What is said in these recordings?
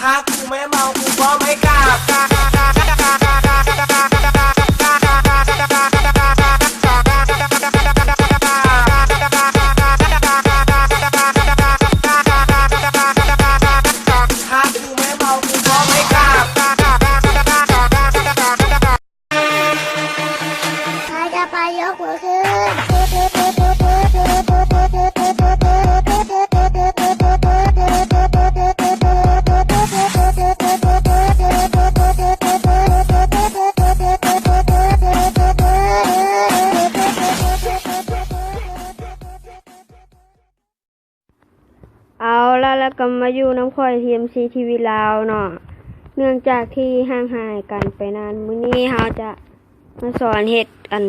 ถ้ากูไม่เมากูก็ไม่กลับ ถ้ากูไม่เมากูก็ไม่กลับ ใครจะไปยกมือขึ้น ເອົາລະ ແລ້ວກໍມາຢູ່ນຳຂ້ອຍ ທີເອັມຊີ ທີວີ ລາວເນາະ. ເນື່ອງຈາກທີ່ຫ່າງຫາຍກັນໄປນານ, ມື້ນີ້ເຮົາຈະມາສອນເຮັດ ອັນ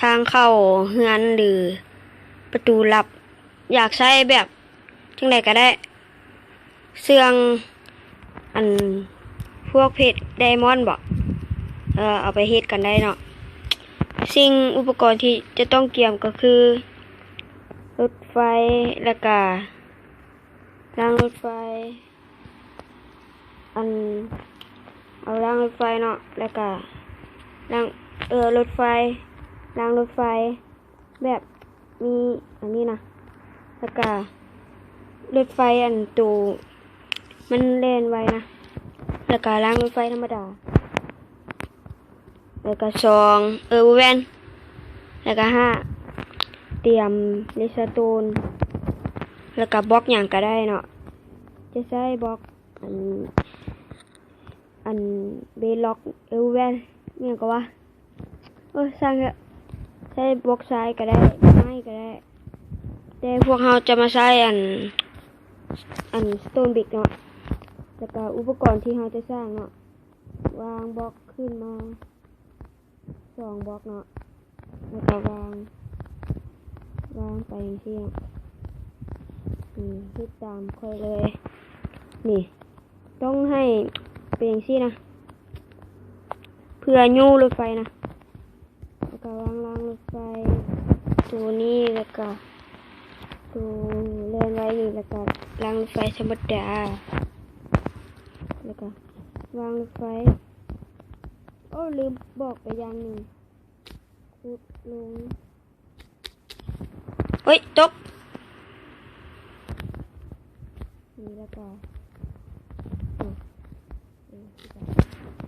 ທາງເຂົ້າເຮືອນ ຫຼື ປະຕູລັບ. ຢາກໃຊ້ແບບຈັ່ງໃດກໍໄດ້. ເຊື່ອງ ອັນ ພວກເພດໄດມອນບໍ? ເອີ ເອົາໄປເຮັດກັນໄດ້ເນາະ. ສິ່ງອຸປະກອນທີ່ຈະຕ້ອງກຽມກໍຄື ລົດໄຟ ແລ້ວກະລາງລົດໄຟ ອັນ ເອົາລາງລົດໄຟເນາະ ແລ້ວກະລາງ ເອີ ລົດໄຟ ລາງລົດໄຟ ແບບມີອັນນີ້ນະ ແລ້ວກະລົດໄຟອັນໂຕມັນແລ່ນໄວນະ ແລ້ວກະລາງລົດໄຟທຳມະດາ ແລ້ວກະສອງ ເອີ ບໍ່ແມ່ນ ແລ້ວກະຫ້າ ຕຽມເຣດສະໂຕນ ແລ້ວກະບລັອກຫຍັງກະໄດ້ເນາະ ຈະໃຊ້ບລັອກ ອັນ ອັນ ເບລັອກ ເອີ ແວ່ນ ຫຍັງກໍວ່າ ໂອ້ຍ ຊ່າງເຖາະ ໃຊ້ບລັອກຊາຍກໍໄດ້ ໄມ້ກໍໄດ້ ແຕ່ພວກເຮົາຈະມາໃຊ້ອັນ ອັນ ສະໂຕນບຣິກເນາະ. ແລ້ວກໍອຸປະກອນທີ່ເຮົາຈະສ້າງເນາະ ວາງບລັອກຂຶ້ນມາ ສອງບລັອກເນາະ ແລ້ວກໍວາງ ວາງໄປຈັ່ງຊີ້ເນາະ ນີ້ ເຮັດຕາມຂ້ອຍເລີຍ ນີ້ ຕ້ອງໃຫ້ເປັນຈັ່ງຊີ້ນະ ເພື່ອຍູ້ລົດໄຟນະ ແລ້ວກໍວາງລາງລົດໄຟໂຕນີ້ ແລ້ວກໍໂຕແລ່ນໄວນີ້ ແລ້ວກໍລາງລົດໄຟທຳມະດາ ແລ້ວກໍວາງລົດໄຟ ໂອ້ ລືມບອກໄປຢ່າງໜຶ່ງ ຂຸດລົງ ໂອ້ຍ ຕົກ ນີ້ ແລ້ວກໍ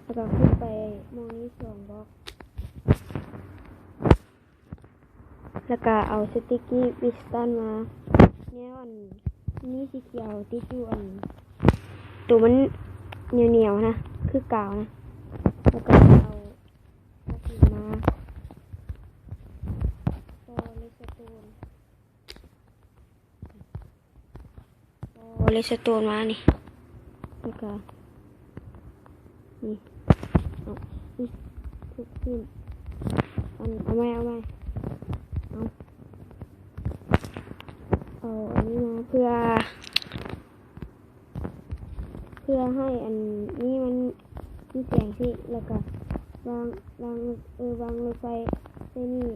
ແລ້ວກໍຂຸດໄປໝ່ອງນີ້ສອງບລັອກ ແລ້ວກໍເອົາສະຕິກກີ້ພິສຕັນມາແນວອັນ ມີສີຂຽວຕິດຢູ່ອັນ ໂຕມັນໜຽວໆນະ ຄືກາວນະ ແລ້ວກໍເອົາ ເອົາຫີນມາຕໍ່ເຣດສະໂຕນ ຕໍ່ເຣດສະໂຕນມານີ້ ແລ້ວກໍ ນີ້ ເອົາອີກ ທຸບຖິ້ມ ອັນ ເອົາໃໝ່ ເອົາໃໝ່ ເອົາ ເອົາອັນນີ້ມາເພື່ອ ເພື່ອໃຫ້ອັນນີ້ມັນມີແສງຊີ້ ແລ້ວກະວາງ ວາງ ເອີ ວາງລົດໄຟໃສ່ນີ້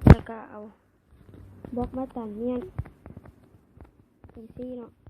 ແລ້ວກະເອົາບລັອກມາຕັນມ້ຽນຈັ່ງຊີ້ເນາະ.